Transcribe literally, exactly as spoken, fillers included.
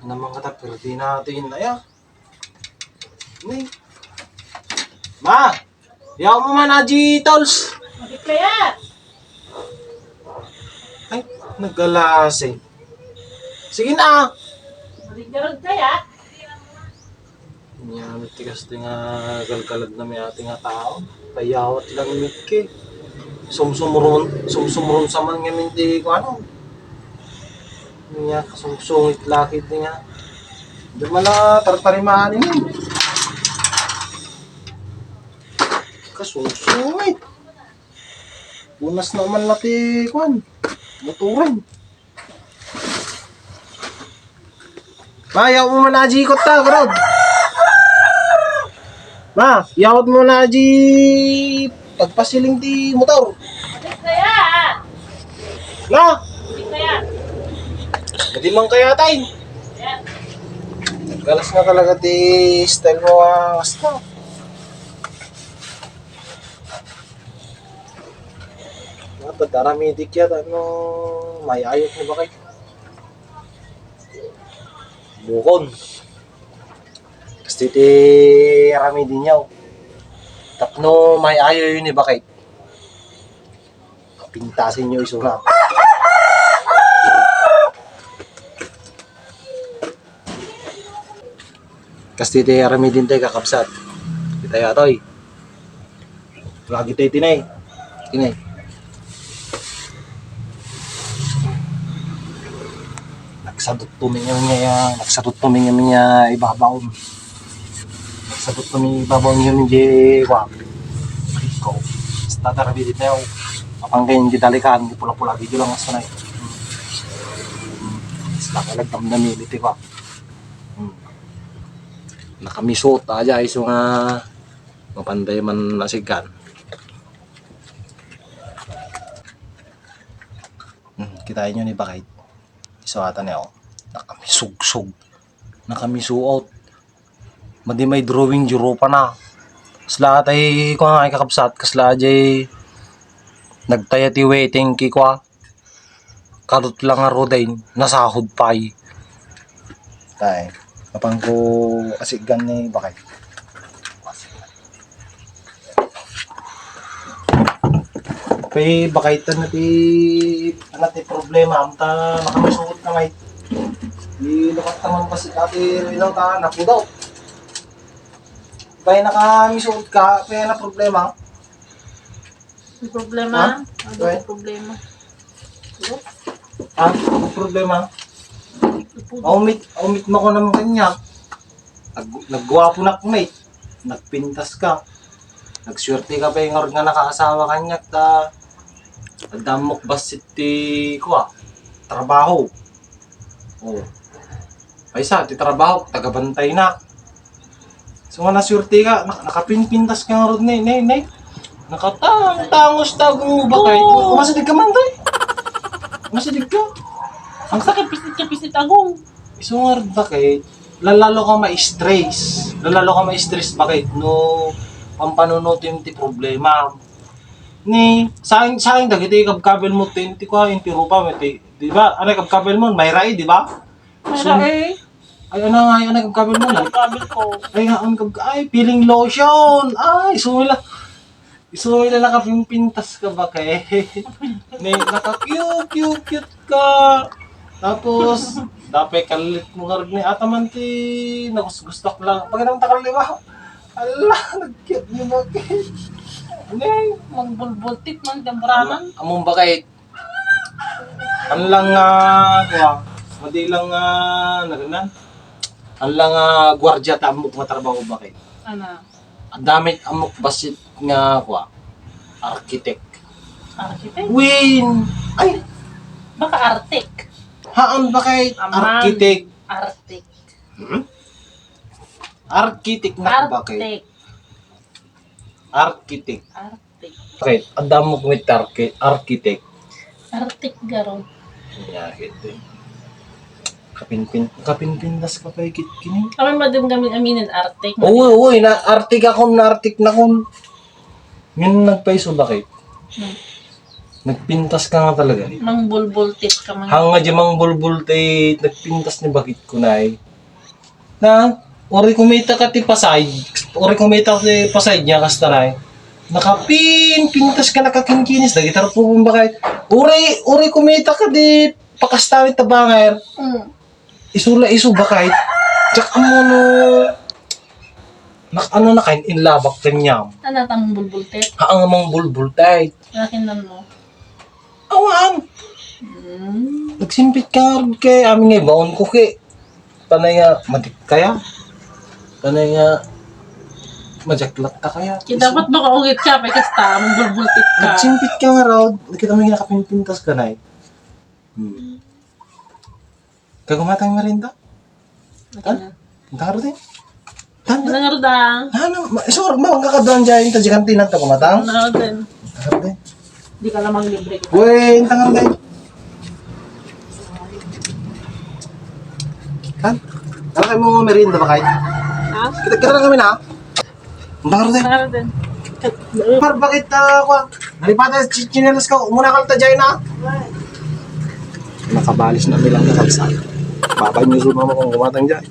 Naman kata, pwerte na ito yun, aya. Ni. Ma! Yaw mo man, Aji Tols! Bakit kaya? Ay, nagkalasing. Sige na. Maligdarag kaya? Nya, mitigas ti nga galgalad na may ati nga tao. Payawat lang mitki. Sumsumrun, sumsumrun sa man ngamin ti kuano. Nya, kasungsungit laki ti nga. Di man na tartarimaan ini. Kasungsungit. Punas naman na ti kuan. Motoren. Ma, yaw mo man, Aji, ikot ta, garod. Ma, yaw mo na, Aji, pagpasiling ti motor. Kaya. Na? Kaya. Pwede man kaya, tay? Yan. Galas na talaga ti style mo, ah, basta. Dapat aramidi kaya, ano, may ayot ni bakay. Bukon. Kasta ti aramidi niya. Tapno may ayo yun ni bakay. Pintasin niyo isuna. Kasta ti aramidin tayo, kakabsat. Kita ya, toy. Lagi tayo tinay. Tinay. Nagsadot to mi nga, nagsadot to mi nga ibabaw. Nagsadot to mi ibabaw nga di wa. Ikaw. Basta tara, bili tayo. Apang kayo hindi dalikan, di pula-pula, video lang, basta na yun. Basta ka nagdamdam yun, iti ba? Hmm. Nakamisot aja isu nga mapanday man asigan. Hmm, kitain nyo ni bakay. Isu ata niya, oh. Nakamisug-sug. Nakamisuot. Madi may drawing, juro pa na. Kasla atay, kung nga kakabsat, kasla ajay nagtaya ti waiting ki kwa. Kadot lang nga rodain, nasahod pay. Tay, apang ko asigan ni bakay. Kay bakay ta na ti, ano ti problema, amta nakamisuot na ngay. Di lukat naman kasi dati ilaw ta, napudaw. Bay, nakamisuot ka, kaya na problema. Ang problema? Ha? Ano ang problema? Ha? Ang problema? Aumit, aumit mo ko naman kanya. Nag, nagguwapo na kung mate. Nagpintas ka. Nagswerte ka pa yung nga nakaasawa kanya. Ta, adamok basit ti, kuwa, trabaho. Oh. Ay sa, ti trabaho, tagabantay na. So, nga naswerte ka, nak-, nakapinpintas ka nga rod, nay, nay, nay. Nakatangtangos ta agong bakay. Oo. Umasideg ka man, day. Umasideg ka. Ang sakit, pisit ka, pisit agong. So, nga rod bakay, lalalo ka ma-stress. Lalalo ka ma-stress bakay no pampanunutin ti problema. Ni, saing, saing dagiti kabkabil mo, ti, ti, kuha, inti rupa, ti, di ba? Ano kabkabil mo? May rai, di ba? Wala eh. Ay, ano nga, ay, ano kabkabil mo na? Kabkabil ko. Ay, nga, ang kabka-, ay, peeling lotion. Ay, isu la. Isu la nakapimpintas ka ba kay? Ni, naka-cute, cute, cute ka. Tapos, dapay kalit mo nga ni ata man ti, nagus-, gusto ko lang. Pag nang takal, di ba? Ala, nag-cute ni ba kay? Ni, magbulbultik man, gambraman. Among ba kay Ang lang nga, kuwa, madi lang nga, naganan. Ang lang nga, gwardiya ta ammok nga trabaho ba kay? Ano? Adamit ammok basit nga, kuwa, architect. Architect? Win! Ay! Baka Arctic. Haan ba kay Aman. Architect? Arctic. Hmm? Architect na ba kay? Arctic. Architect. Arctic. Okay, adamok met archi-, architect. Arctic garo. Nya, kiti. Kapinpin-, kapinpintas ka pa ikit kini. Kami madam kami aminin Arctic. Oo, oo, na Arctic ako, na Arctic na kun. Ngin nagpaiso ba kay? Hmm. Nagpintas ka nga talaga. Mangbulbultit ka man. Hanga di mangbulbultit, nagpintas ni bakit ko na eh. Na, uri kumita ka ti pasay, uri kumita ti pasay niya kasta na eh. Nakapin, pintas ka nakakinkinis, dagiti rupupong bakit. Uri, uri kumita ka di pakastawit ta banger. Mm. Isula isu bakit. Tsak mo no, nak ano na kain inlabak kanyam. Ano tang bulbultit? Haang mangbulbultit. Nakinan mo. Awan. Mm. Nagsimpit ka nga rin kay amin nga ibaon ko kay. Panay nga matik kaya. Panay nga majaklat ta kaya. Kaya dapat makaungit ka, may kasta, mangbulbultit ka. Nagsimpit ka nga raw. Nakita mo yung nakapinpintas ka na eh. Hmm. Kagumatang merienda? Ano? Ang taro din. Tan, Ano nga ruda? Ano, ma- iso, ma, ang kakaduan dyan, ta jikan tinan ta kumatang. Ano din? Taro din. Di ka lamang libre. Uy, ang tangan din. Tan, ano kayo mo merienda ba kayo? Ha? Kita, kita lang kami na. Ang taro din. Ano din? Par, bakit, ah, kwa? Nalipatan sa chinelas ko, umuna ka ta dyan na. Nakabalis na bilang na kalsada. Babay niyo sumama kung kumatang dyan.